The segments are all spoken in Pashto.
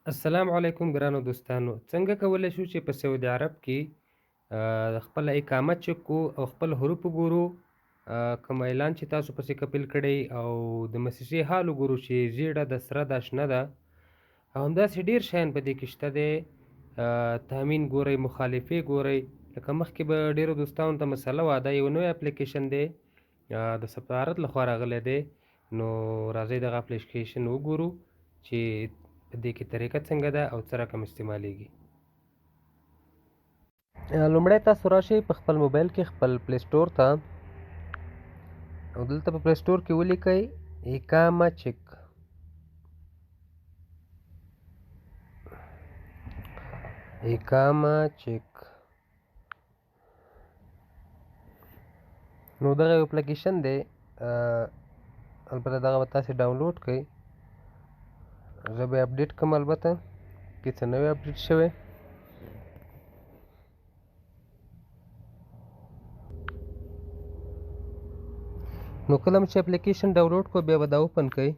السلام علیکم ګرانو دوستانو، څنګه کولی شو چې په سعودي عرب کې خپله اقامه چک کو او خپل حروف وګورو، کوم اعلان چې تاسو پسې کپیل کړی او د مسیسې حال وګورو چې زیړه ده، سره ده، شنه ده او همداسې ډېر شیان په دې کې شته دی. تامین ګورئ، مخالفې ګورئ. لکه مخکې به ډېرو دوستانو ته مسله وه، دا یو نوی اپلیکیشن دی، د سفارت لخوا راغلی دی. نو راځئ دغه اپلیکیشن وګورو چې په دې کې طریقه څنګه ده او څه رقم استعمالیږي. لومړی تاسو راشئ په خپل موبایل کې خپل پلی سټور ته او دلته په پلی سټور کې ولیکئ اقامه چک. اقامه چک نو دغه یو اپلیکیشن دی، البته دغه به تاسې ډاونلوډ کړئ، زه به یې اپډیټ کړم، البته که څه نوی اپډیټ شوی. نو کله مو چې اپلیکیشن ډاونلوډ کړو بیا به دا اوپن کړئ.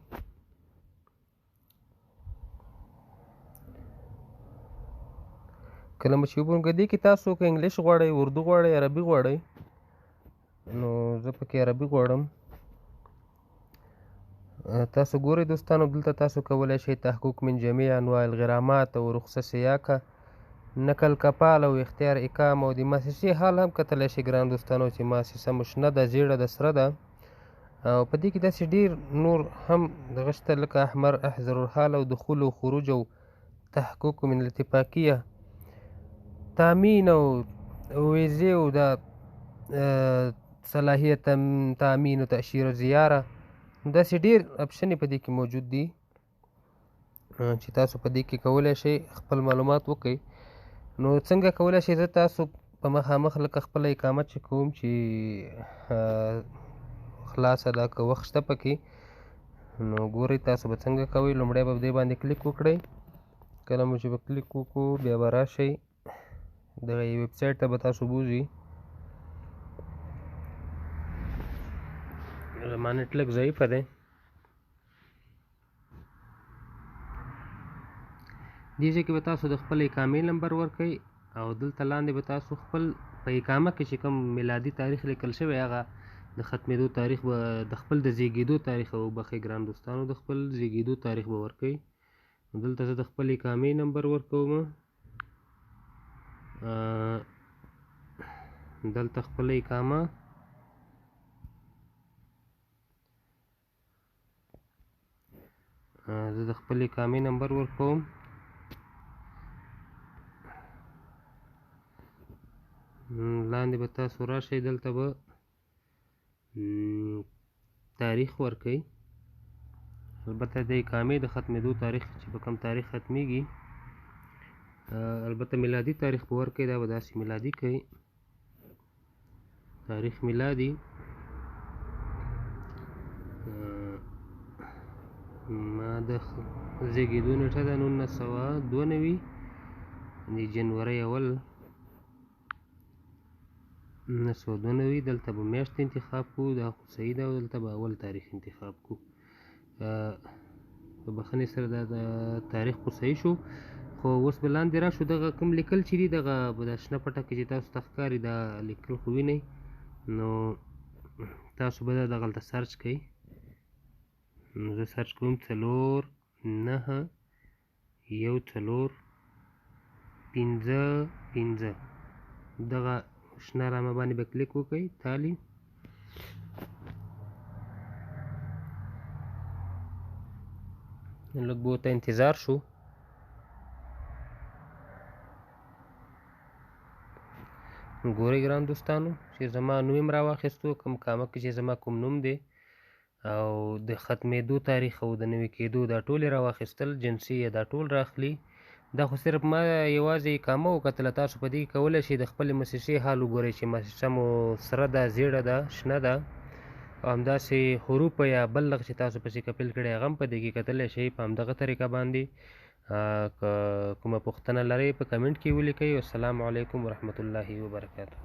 کله مو چې اوپن کړئ، دې کې تاسو که انګلیش غواړئ، اردو غواړئ، عربي غواړئ، نو زه پکې عربي غواړم. تاسو ګورئ دوستانو، دلته تاسو کولی شئ تحقق من جميع انواع الغرامات او رخصه سیاکه، نقل کپال او اختیار اقامه او د مؤسسې حال هم کتلی شئ ګران دوستانو، چې مؤسسه مو شنه ده، زیړه ده، سره ده. او په دې کې داسې ډېر نور هم دغه شته، لکه احمر احذر الحال او دخول او خروج او تحقق من الاتفاقیه، تامین او ویزې او د صلاحیت تامین او تأشیر او زیاره. داسې ډېر اپشنې په دې کې موجود دي چې تاسو په دې کې کولی شئ خپل معلومات وکړئ. نو څنګه کولی شئ، زه تاسو په مخامخ لکه خپله اقامه چې کوم چې خلاصه ده، که وخت شته پکې، نو ګورئ تاسو به څنګه کوئ. لومړی به دې باندې کلیک وکړئ، کله مو چې به کلیک وکړو بیا به راشئ دغه یو ویب سایټ ته به تاسو بوځي. زما نېټ لږ ضعیفه دی. دې ځای کې به تاسو د خپل اقامې نمبر ورکړئ او دلته لاندې به تاسو خپل په اقامه کې چې کوم میلادي تاریخ لیکل شوی هغه د ختمېدو تاریخ به د خپل د زیږېدو تاریخ وبخښئ ګران دوستانو، د خپل زیږېدو تاریخ به ورکړئ. دلته زه د خپل اقامې نمبر ورکوم، دلته خپله اقامه زه د خپل اقامې نمبر ورکوم. لاندې به تاسو راشئ، دلته به تاریخ ورکئ. البته د اقامې د ختمېدو تاریخ چې په کوم تاریخ ختمیږي، البته میلادي تاریخ به ورکئ، دا به داسې میلادي کوي، تاریخ میلادي. ما د زیږېدو نېټه ده 1992 د جنورۍ اول 1992. دلته به میاشت انتخاب کړو، دا خو صحیح ده، او دلته به اول تاریخ انتخاب کړو. په بخښنې سره دا د تاریخ خو صحیح شو، خو اوس به لاندې راشو. دغه کوم لیکل چې دي، دغه به دا شنه پټه کې چې تاسو ته ښکاري دا لیکل خو وینئ، نو تاسو به دا دغلته سرچ کړئ. نو زه سرچ کوم 4 9 1 4 5 5، دغه شنه علامه باندې به کلیک وکړئ، تالي. لږ به ورته انتظار شو. ګورئ ګران دوستانو چې زما نوم یې راواخیستو، کوم کامه کې چې زما کوم نوم دی او د ختمېدو تاریخ او د نوي کېدو دا ټول یې راواخیستل، جنسي یې دا ټول راخلي. دا خو صرف ما یوازې اقامه وکتله، تاسو په دې کې کولی شئ د خپلې موسسې حال وګورئ چې موسسه مو سره ده، زیړه ده، شنه ده، او همداسې حروف یا بل دغه چې تاسو پسې کپیل کړی هغه هم په دې کې کتلی شئ په همدغه طریقه باندې. که کومه پوښتنه لرئ په کمنټ کې ولیکئ. والسلام علیکم ورحمت الله وبرکاته.